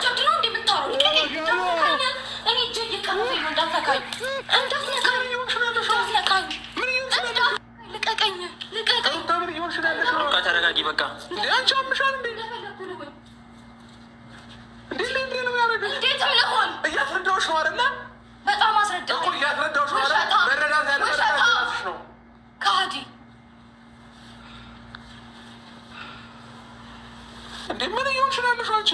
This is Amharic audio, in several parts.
ጀብድ ነው እንዴ የምታወራው? ልቀቀኝ! እንዳትነካኝ! እኔ እጄ እየቀረበኝ ነው። እንዳትነካኝ! እንዳትነካኝ! እንዳትነካኝ! ልቀቀኝ! ልቀቀኝ! ሩታ ምን እየሆንሽ ነው ያለሽው? ሩታ ተረጋጊ። በቃ እንዴ አንቺ አምሻል እንዴ? እንዴ እንዴ ነው ያደረገሽ? እንዴትም ልሆን እያስረዳሁሽ ነው አይደለ? በጣም አስረዳኸኝ እኮ እያስረዳሁሽ ነው አይደለ? ውሸታም! መረዳት ያለመረዳት ውሸታም! የራስሽ ነው። ከሃዲ! እንዴ ምን እየሆንሽ ነው ያለሽው አንቺ?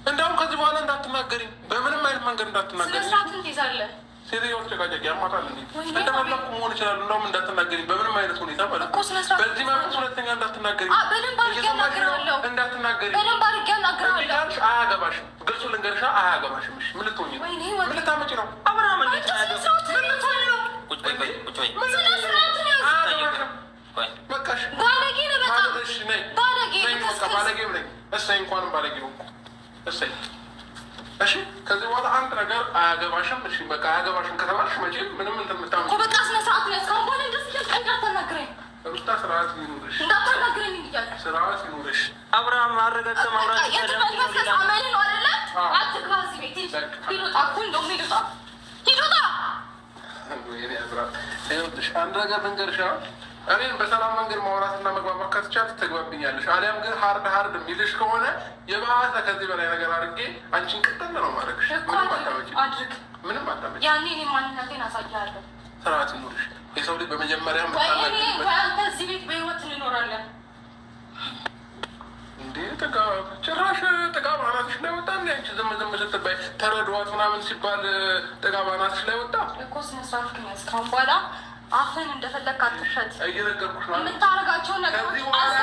እንደውም ከዚህ በኋላ እንዳትናገሪ፣ በምንም አይነት መንገድ ስነ እንዳትናገሪ። ስርዓትን ትይዛለህ። ሴትዮዋ ተጨቃጨቂ ያማታል እንዴ? ወይኔ እንደፈለኩ መሆን ይችላል። እንደውም እንዳትናገሪ በምንም አይነት ሁኔታ ማለት እኮ ነው። ስነ ስርዓት በዚህ መንፈስ ሁለተኛ እንዳትናገሪ። በደንብ አድርጌ እየሰማሽ ነው? አናግርሃለሁ። እንዳትናገሪ። በደንብ አድርጌ አናግርሃለሁ። እንዲህ ካልሽ አያገባሽም። ግልጹ ልንገርሻ አያገባሽም። እሺ ምን ልትሆኚ ነው? ወይኔ ምን ልታመጪ ነው? አብርሃም እንዴት አንተ ነው ስነ ያለው? ስርዓትን ምን ልትሆኚ ነው? ቁጭ በይ፣ ቆይ፣ ቁጭ በይ። ስነ ስርዓትን ያዝ። አያገባሽም። ቆይ በቃሽ። ባለጌ ነህ በጣም ማለት እሺ ነኝ። ባለጌ ነኝ፣ በቃ ልክስክስ። ባለጌም ነኝ። እሰይ እንኳንም ባለጌ ሆንኩ። እሰይ እሺ። ከዚህ በኋላ አንድ ነገር አያገባሽም። እሺ በቃ አያገባሽም ከተባልሽ መቼም ምንም እንትን የምታመጪው እኮ በቃ ስነ ስርዓትን ያዝ። ካሁን በኋላ እንደዚህ እያልክ እንዳታናግረኝ፣ ሩታ ስርዓት ይኑርሽ፣ እንዳታናግረኝ እያልክ ስርዓት ይኑርሽ። አብርሃም አረጋግተህ ማውራት በቃ የትመልከስከስ አመልህ ነው አይደለ? አዎ። አትግባ እዚህ ቤት። ሂድ፣ በቃ። ሂድ ውጣ እኮ እንደውም ሂድ ውጣ፣ ሂድ ውጣ። ወይኔ አብርሃም፣ ይኸውልሽ አንድ ነገር ልንገርሽ፣ አሁን እኔን በሰላም መንገድ ማውራትና መግባባት ከተቻለ ትግባብኛለሽ። አሊያም ግን hard hard የሚልሽ ከሆነ የባሰ ከዚህ በላይ ነገር አድርጌ አንቺን ቅጥል ነው ማድረግሽ። እኮ ምንም አድርግ፣ አታመጪም፣ አድርግ። ምንም አታመጪም። ያኔ እኔ ማንነቴን አሳይሃለሁ። ስርዓት ይኑርሽ። የሰው ልጅ በመጀመሪያ ወይ እኔ የምታናግሪበት ወይ አንተ እዚህ ቤት በህይወት እንኖራለን። እንዴ ጥጋብ፣ ጭራሽ ጥጋብ አናትሽ ላይ ወጣ። እንዴ አንቺ ዝም ዝም ስትባይ ተረዷት ምናምን ሲባል ጥጋብ አናትሽ ላይ ወጣ። እኮ ስነ ስርዓት ያዝ። ካሁን በኋላ አፍህን እንደፈለግክ አትክፈት። እየነገርኩሽ ነው። የምታደርጋቸውን ነገሮች ከዚህ በኋላ